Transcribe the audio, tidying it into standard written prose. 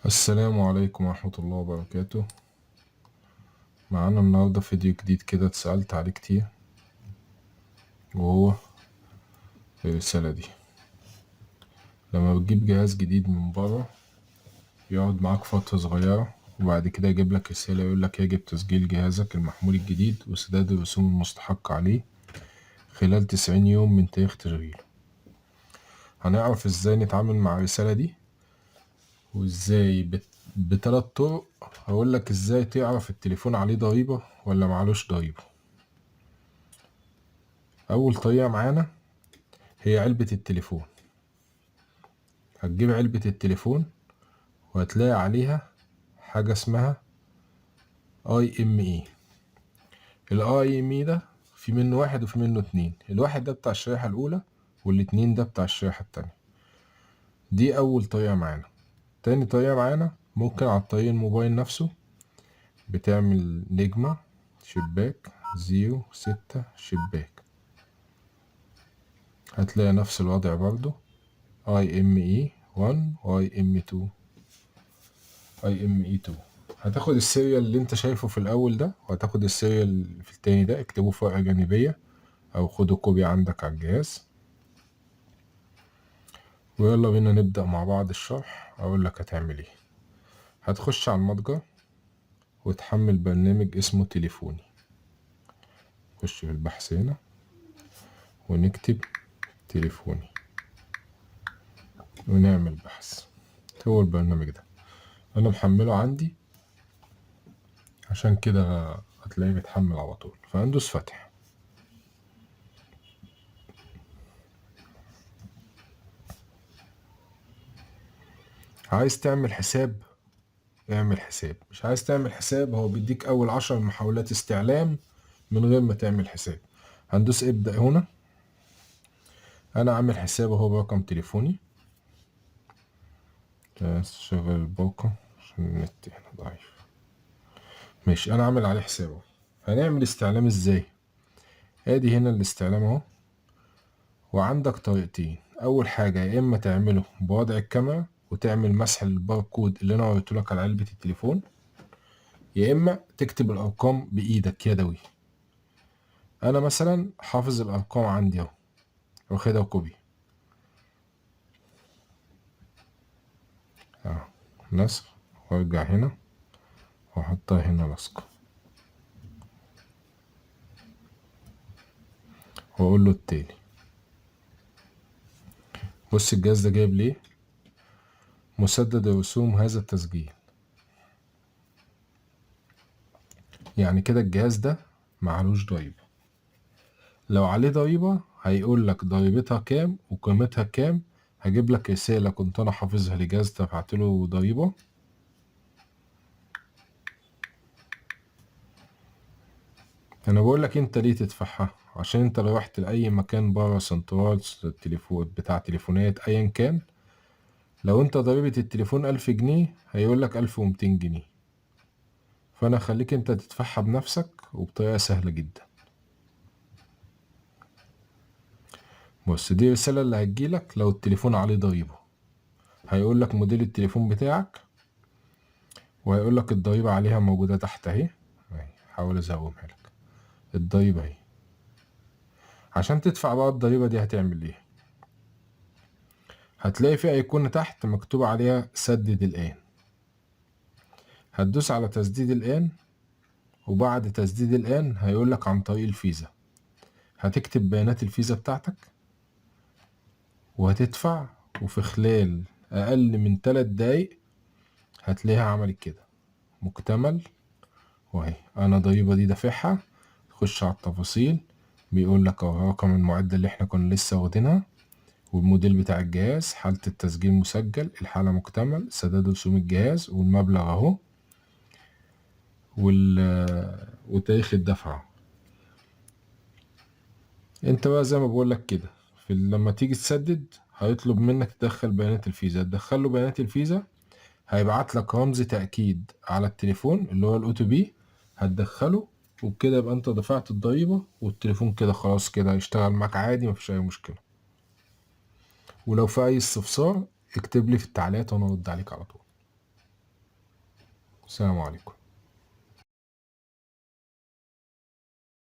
السلام عليكم ورحمة الله وبركاته. معانا النهاردة فيديو جديد كده اتسألت عليه كتير، وهو الرسالة دي. لما بتجيب جهاز جديد من بره يقعد معاك فترة صغيرة، وبعد كده يجيب لك رسالة يقول لك يجب تسجيل جهازك المحمول الجديد وسداد الرسوم المستحقة عليه خلال 90 يوم من تاريخ تشغيله. هنعرف ازاي نتعامل مع الرسالة دي وازاي بتلات طرق. هقول لك ازاي تعرف التليفون عليه ضريبة ولا معلوش ضريبة. اول طريقة معانا هي علبة التليفون. هتجيب علبة التليفون وهتلاقي عليها حاجة اسمها IMEI. ال IMEI ده في منه واحد وفي منه اتنين. الواحد ده بتاع الشريحة الأولى والاتنين ده بتاع الشريحة التانية. دي أول طريقة معانا. تاني طريقة معانا ممكن على طريق الموبايل نفسه، بتعمل نجمة شباك 0 6 شباك، هتلاقي نفس الوضع برضو IMEI 1 و IMEI 2. IMEI 2 هتاخد ال serial اللي انت شايفه في الاول ده، وهتاخد ال serial في التاني ده، اكتبه في ورقة جانبية او خده copy عندك على الجهاز. ويلا بينا نبدأ مع بعض الشرح. اقول لك هتعمل ايه. هتخش على المتجر وتحمل برنامج اسمه تليفوني. خش في البحث هنا ونكتب تليفوني ونعمل بحث. هو البرنامج ده انا محمله عندي، عشان كده هتلاقيه بيتحمل على طول. فهندوس فتح. عايز تعمل حساب اعمل حساب، مش عايز تعمل حساب هو بيديك اول 10 محاولات استعلام من غير ما تعمل حساب. هندوس ابدأ هنا. انا عامل حساب اهو برقم تليفوني. بس شغل الباقة عشان النت هنا ضعيف. ماشي، انا عامل عليه حساب اهو. هنعمل استعلام ازاي؟ ادي هنا الاستعلام اهو، وعندك طريقتين. اول حاجة يا اما تعمله بوضع الكاميرا وتعمل مسح للباركود اللي انا وريته لك على علبة التليفون، يا اما تكتب الارقام بايدك يدوي. انا مثلا حافظ الارقام عندي اهو، واخدها copy اهو، نسخ، وارجع هنا واحطها هنا لصقة، واقول له التالي. بص الجهاز ده جايب ليه مسدد رسوم هذا التسجيل، يعني كده الجهاز ده معلوش ضريبة. لو عليه ضريبة هيقول لك ضريبتها كام وقيمتها كام. هجيب لك رسالة كنت أنا حافظها لجهاز دفعت له ضريبة. أنا بقول لك أنت ليه تدفعها، عشان أنت لو رحت لأي مكان بره، سنترال التليفون بتاع تليفونات أيا كان، لو أنت ضريبة التليفون 1000 جنيه هيقول لك 1200 جنيه. فأنا خليك أنت تدفعها بنفسك وبطريقة سهلة جدا. بص دي الرسالة اللي هتجيلك لو التليفون عليه ضريبة. هيقول لك موديل التليفون بتاعك، وهيقول لك الضريبة عليها موجودة تحت اهي، حاول ازومها لك الضريبة اهي. عشان تدفع بقى الضريبة دي هتعمل ايه؟ هتلاقي في ايقونة تحت مكتوب عليها سدد الآن، هتدوس على تسديد الآن، وبعد تسديد الآن هيقول لك عن طريق الفيزا. هتكتب بيانات الفيزا بتاعتك وهتدفع، وفي خلال أقل من 3 دقايق هتلاقيها عملت كده مكتمل. وهي أنا ضريبة دي دافعها. تخش على التفاصيل، بيقول لك اهو رقم المعدة اللي احنا كنا لسه واخدينها، والموديل بتاع الجهاز، حالة التسجيل مسجل، الحالة مكتمل، سداد رسوم الجهاز، والمبلغ اهو، وتاريخ الدفع. انت بقى زي ما بقولك كده، لما تيجي تسدد هيطلب منك تدخل بيانات الفيزا، تدخل له بيانات الفيزا، هيبعت لك رمز تأكيد على التليفون اللي هو الاو تي بي، هتدخله، وبكده يبقى انت دفعت الضريبة، والتليفون كده خلاص كده هيشتغل معاك عادي، مفيش اي مشكلة. ولو في اي استفسار اكتب لي في التعليقات وانا ارد عليك على طول. السلام عليكم.